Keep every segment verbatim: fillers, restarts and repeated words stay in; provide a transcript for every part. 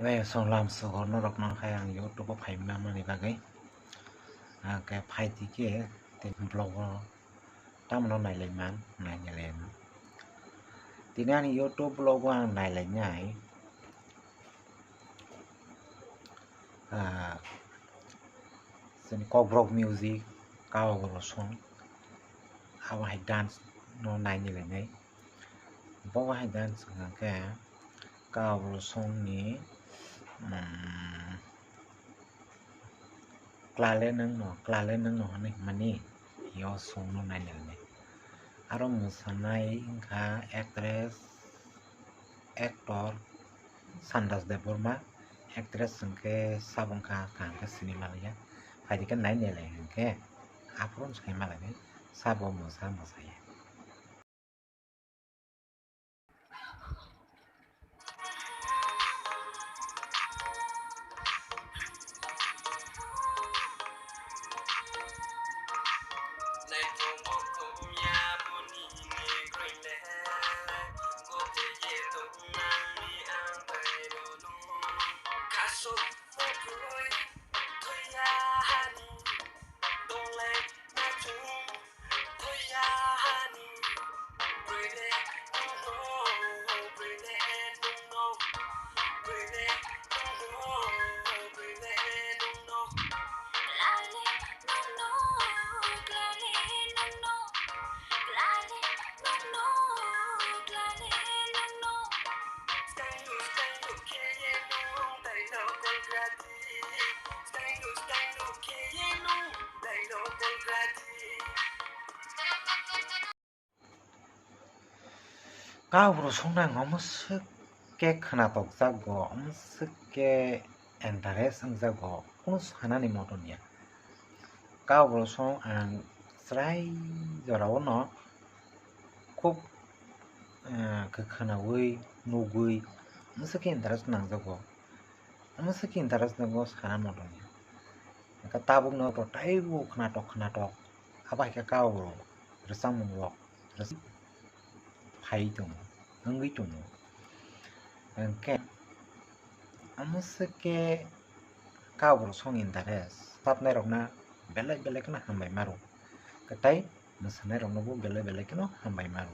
Bai song lam sugo norok no khai ang YouTube o phai manmani bagwi. Ang khe phai di khe tei vlog o tamo no nailai man, nailai man. Tini ani YouTube vlog o ang nailai nai. Ah, chini Kokborok music, Kawa Borok song, abo hai dance no nainai lai nai. Bo hai dance hwnkha khe Kawa Borok song ni, um, Klale nwng no, klale nwng no hwnwi hwnmani yo song no nainai lai nai. Aro mwsanai wngkha actress, actor Sandas Debbarma, actress hwnkhe sabo wngkha kaham khe sini manliya. Phaidi khe nainai lai hwnkhe aphuru sai manlai sabo mwsa mwsaya. Kawa Borok song no ang omo swk khe khwnatok jago, omo swk khe interest wng jago, kunu sanani moto niya. Kawa Borok song ang chwrai jora o no khub, eh, khe khwnaui nugui omo swk khe interest nangjago, omo swk khe interest nango sana moto niya. Hwnkhe tabuk no to taibo khwnatok khwnatok abo hai khe Kawa Borok rwchapmung rok phai tongo, wngwi tongo. Hwnkhe omo swk khe Kawa Borok song interest sapnai rokno belai belai kheno hambai maro, tei mwsanairoknobo belai belai kheno hambai maro.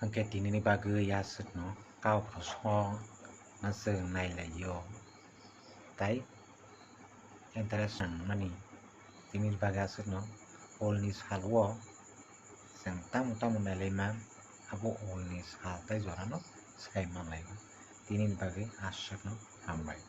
Hwnkhe tinini bagwi aswkno kok kosong no chwng nailaio, tai interest nangmani. Tinini bagwi aswkno ulni salo chwng tamo tamo nailaima, abo ulni sal tai jorano sai manlaio. Tinini bagwi aswkno hambai.